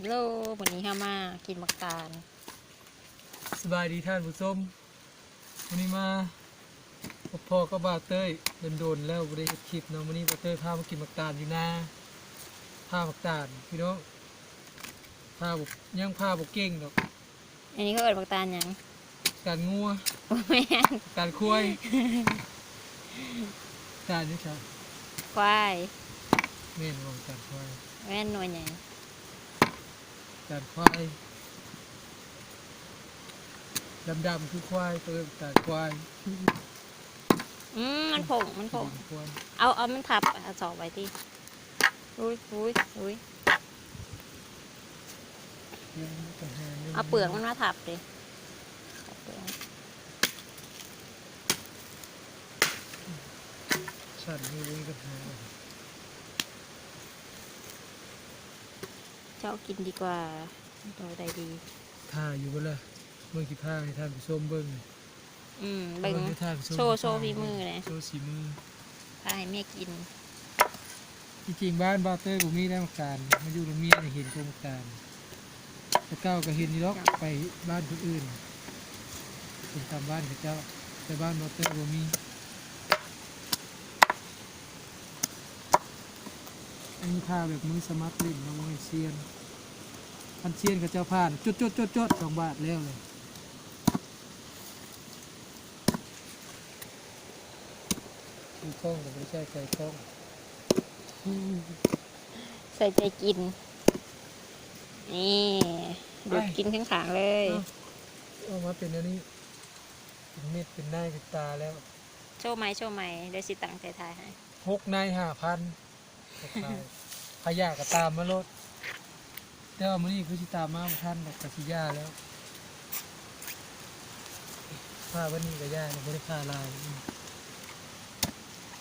ໂລ ມື້ນີ້ເຮົາມາກິນໝາກຕານ. ສະບາຍດີທ່ານຜູ້ຊົມ, ມື້ນີ້ມາພົບພໍ້ກັບບ່າວເຕີຍ. ດົນໆແລ້ວບໍ່ໄດ້ເຮັດຄລິບເນາະ. ມື້ນີ້ບ່າວເຕີຍພາມາກິນໝາກຕານຢູ່ນາ, ຜ່າໝາກຕານພີ່ນ້ອງ, ຜ່າບໍ່ ຍັງຜ່າບໍ່ເກັ່ງດອກ. ອັນນີ້ເຂົາເອີ້ນໝາກຕານຫຍັງ? ຕານງົວ. ບໍ່ແມ່ນ. ຕານຄວາຍ. ຕານຫຍັງຊະ? ຄວາຍ. ແມ່ນບໍ່? ຕານຄວາຍ. ແມ່ນໜ່ວຍໃຫຍ່. ຕານຄວາຍ ດຳໆຄືຄວາຍ ເຂົາເອີ້ນຕານຄວາຍ. ອືມ ມັນຜົງ ມັນຜົງ. ເອົາ ເອົາມັນທັບ ເອົາສອບໄວ້ຕິ. ອຸ້ຍ ອຸ້ຍ ອຸ້ຍ. ຍັງມີບັນຫາຢູ່. ເອົາເປືອກມັນມາທັບເດ້. ເອົາເປືອກ. ຊັ້ນນີ້ບໍ່ມີບັນຫາ. ເຈົ້າກິນດີກວ່າ. ເອົາໃດດີ? ຖ້າຢູ່ບໍ່ລະ? ເບິ່ງຊິພາໃຫ້ທ່ານຜູ້ຊົມເບິ່ງ. ອືມ ເບິ່ງ ໂຊ ໂຊຝີມືແດ່. ໂຊສີມື. ພາໃຫ້ເມຍກິນ. ທີ່ຈິງບ້ານບ່າວເຕີຍບໍ່ມີໄດ໋ໝາກຕານ, ມາຢູ່ນຳເມຍນີ້ເຫັນແຕ່ໝາກຕານ. ແຕ່ເກົ່າກໍເຫັນຢູ່ດອກ, ໄປບ້ານຄົນອື່ນ ເຫັນຕາມບ້ານເຂົາເຈົ້າ, ແຕ່ບ້ານບ່າວເຕີຍບໍ່ມີ. ອັນນີ້ຜ່າແບບມືສະໝັກຫຼິ້ນເນາະ, ບໍ່ແມ່ນຊຽນ. ຄັນຊຽນເຂົາເຈົ້າຜ່າ ຈົດໆໆໆ ສອງບາດແລ້ວເລີຍ. ມີກ້ອງກໍບໍ່ໄດ້ໃຊ້ໄຟກ້ອງ. ໃສ່ໃຈກິນ. ນີ້ ດູດກິນຂ້າງໆເລີຍ. ເອົາ ອອກມາເປັນແນວນີ້, ເປັນເມັດ ເປັນນາຍ ເປັນຕາແລ້ວ. ໂຊໃໝ່ ໂຊໃໝ່, ດຽວຊິຕັ້ງໃຈຖ່າຍໃຫ້. ຫົກນາຍຫ້າພັນ. ຂາຍ ໃຜຢາກກໍຕາມມາໂລດ. ແຕ່ວ່າມື້ນີ້ຄືຊິຕາມມາບໍ່ທັນດອກ, ກໍຊິຢ່າແລ້ວ. ຜ່າວັນນີ້ກໍຢ່າ, ບໍ່ໄດ້ຜ່າຫຼາຍ.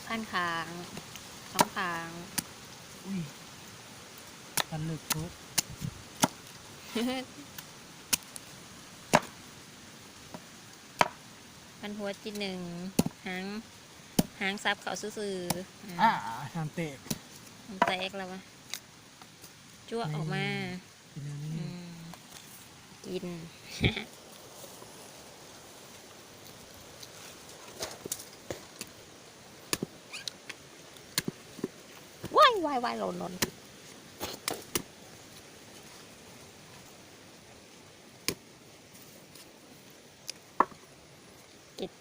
ພັນຂ້າງ ສອງຂ້າງ. ອຸ້ຍ ພັນເລິກໂພດ. ພັນຫົວຈິດໜຶ່ງ, ຫາງ ຫາງສັບເຂົ້າຊື່ໆ. ອາ ຫາງແຕກ ຫາງແຕກແລ້ວວະ. ຈົວະອອກມາ. ນີ້ ເປັນແນວນີ້. ອືມ ກິນ. ວ້າຍ ວ້າຍ ວ້າຍ ຫຼົ່ນ ຫຼົ່ນ. ເກັບ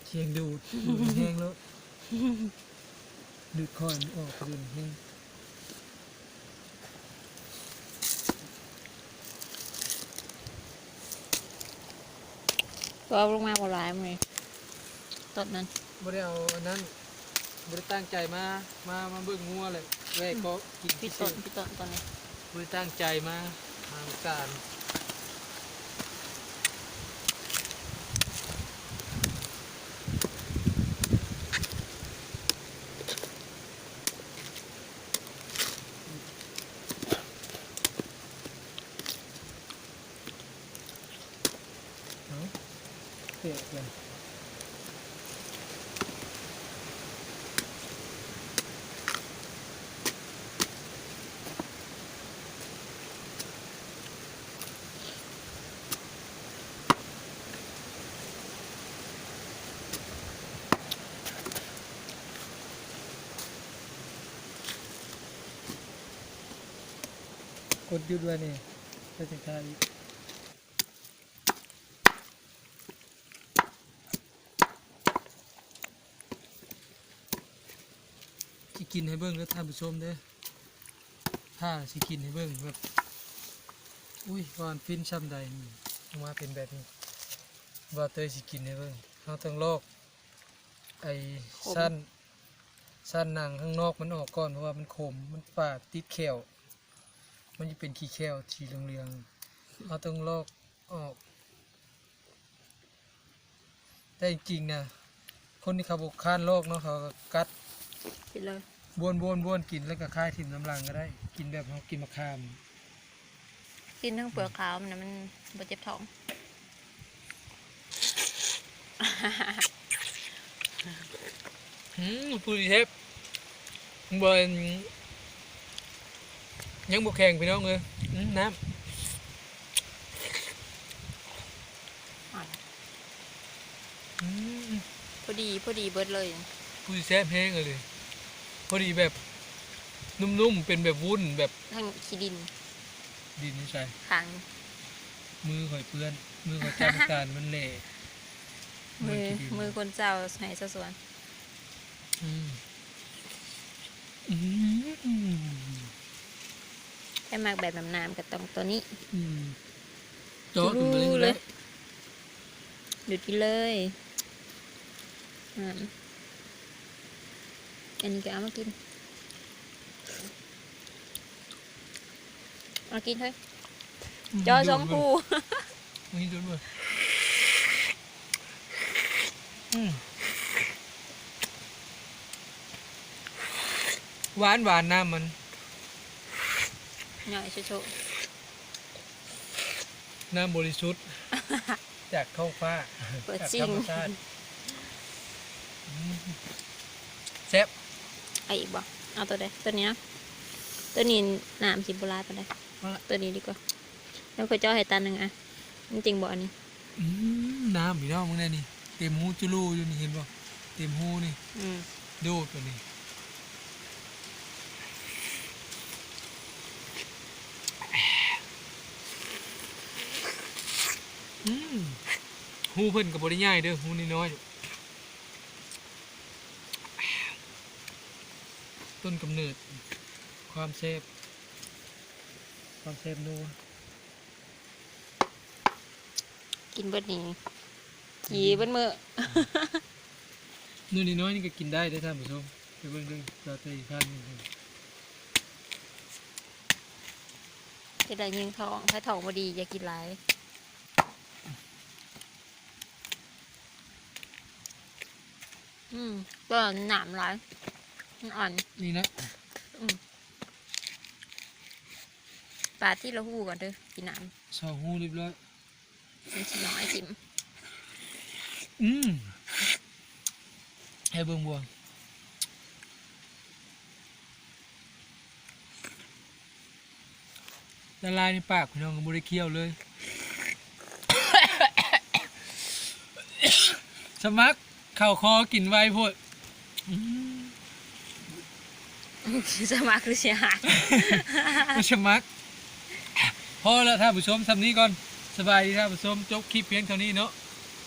ສຽງດູດ ດູດແຮງໂລດ. ດູດຄ່ອຍມັນອອກ ດູດແຮງ. ກໍເອົາລົງມາບໍ່ຫຼາຍມື້ນີ້ ຕອນນັ້ນ ບໍ່ໄດ້ເອົາອັນນັ້ນ. ບໍ່ໄດ້ຕັ້ງໃຈມາ ມາ ມາເບິ່ງງົວແຫຼະ ແວ່ເກາະກິນ ອືມ ຜິດຕອນ ຜິດຕອນຕອນນີ້ ບໍ່ໄດ້ຕັ້ງໃຈມາຫາການ. ເອົາ ແຕກແລ້ວ. ກົດຢຸດໄວ້ນີ້ ແລ້ວຈຶ່ງຖ່າຍອີກ. ຊິກິນໃຫ້ເບິ່ງເດີທ່ານຜູ້ຊົມເດີ ຖ້າຊິກິນໃຫ້ເບິ່ງແບບ ອຸ້ຍ ວ່າມັນຟິນຊ່ຳໃດ ອອກມາເປັນແບບນີ້. ບ່າວເຕີຍຊິກິນໃຫ້ເບິ່ງ. ເຮົາຕ້ອງລອກໄອ້ ຂມ ຊັ້ນ ຊັ້ນໜັງຂ້າງນອກມັນອອກກ່ອນ ເພາະວ່າມັນຂົມ ມັນຝາດຕິດແຂ້ວ ມັນຈະເປັນຂີ້ແຂ້ວສີເຫຼືອງໆ ເຮົາຕ້ອງລອກອອກ. ແຕ່ຈິງໆນະ ຄົນທີ່ເຂົາບໍ່ຄ້ານລອກເນາະ ເຂົາກໍກັດກິນເລີຍ ບ້ວນໆໆກິນ ແລ້ວກໍຄາຍຖິ້ມນຳຫຼັງກໍໄດ້ ກິນແບບເຮົາກິນໝາກຂາມ. ກິນທັງເປືອກຂາວມັນນະ ມັນບໍ່ເຈັບທ້ອງ. ອືມ ຜູ້ທີ່ເຮັດ ບໍ່ ຍັງບໍ່ແຂງພີ່ນ້ອງເອີຍ. ອືມ ນ້ຳ ອືມ ພໍດີ ພໍດີເບິດເລີຍ. ຄືຊິແຊບແຮງອີ່ຫຼີ ພໍດີແບບນຸ້ມໆ ເປັນແບບວຸ້ນແບບ ທັງຂີ້ດິນ ດິນຢູ່ໃສ? ຂັງ ມືຂ້ອຍເປື້ອນ ມືຂ້ອຍຈັບນ້ຳຕານມັນແຫຼະ ມື ມືຄົນເຈົ້າໄຮ່ຊາວສວນ. ອືມ ອືມ ໃຜມັກແບບນ້ຳໆ ກໍຕ້ອງຕົວນີ້. ອືມ ເຈາະຂຶ້ນມາເລີຍ ດູດກິນເລີຍ. ອືມ ອັນນີ້ກໍເອົາມາກິນ. ເອົາກິນເຮີ້ຍ ອືມ ເຈາະສອງຮູ. ມີດຸນເວີຍ ອືມ ຫວານໆ ນ້ຳມັນ ຫຍ້ອຍໂຊະໆ ນ້ຳບໍລິສຸດ ຈາກທ້ອງຟ້າ ເປີດຊິງ ຈາກທຳມະຊາດ. ອືມ ແຊບ. ເອົາອີກບໍ່? ເອົາຕົວໃດ? ຕົວນີ້ເນາະ ຕົວນີ້ນ້ຳຊິບໍ່ຫຼາຍປານໃດ. ເອົາລະ ຕົວນີ້ດີກວ່າ. ແລ້ວຂ້ອຍເຈາະໃຫ້ຕາໜຶ່ງອະ ມັນຈິງບໍ່ອັນນີ້. ອືມ ນ້ຳພີ່ນ້ອງ ເບິ່ງແດ່ນີ້ ເຕັມຮູຈຸລູຢູ່ນີ້ ເຫັນບໍ່? ເຕັມຮູນີ້. ອືມ ດູດຕົວນີ້. ອືມ ຮູເພິ່ນກໍບໍ່ໄດ້ໃຫຍ່ເດີ້ ຮູນ້ອຍໆ. ຕົ້ນກຳເນີດຄວາມແຊບ ຄວາມແຊບນົວ. ກິນເບິດນີ້ ຈີເບິດມື້. ໜ່ວຍນ້ອຍໆ ນີ້ກໍກິນໄດ້ເດີ້ທ່ານຜູ້ຊົມ ໄປເບິ່ງເດີ້ ແລ້ວແຕ່ອີກທ່ານໜຶ່ງ. ຈະໄດ້ຍິງທ້ອງ ຖ້າທ້ອງບໍ່ດີຢ່າກິນຫຼາຍ. ອືມ ກໍນ້ຳຫຼາຍ ມັນອ່ອນ ນີ້ນະ. ອືມ ປາດທີລະຮູກ່ອນເດີ້ ກິນນ້ຳ ສອງຮູຮຽບຮ້ອຍ ມັນຊິນ້ອຍຖິ້ມ. ອືມ ໃຫ້ເບິ່ງບົວ ລະລາຍໃນປາກພີ່ນ້ອງ ກໍບໍ່ໄດ້ຄ້ຽວເລີຍ. ສະໝັກ ເຂົ້າຄໍກິນໄວໂພດ. ອືມ ສະໝັກ ຫຼື ຊິຫັກ ບໍ່ສະໝັກ. ພໍລະທ່ານຜູ້ຊົມ ສ່ຳນີ້ກ່ອນ. ສະບາຍດີທ່ານຜູ້ຊົມ ຈົບຄລິບພຽງເທົ່ານີ້ເນາະ.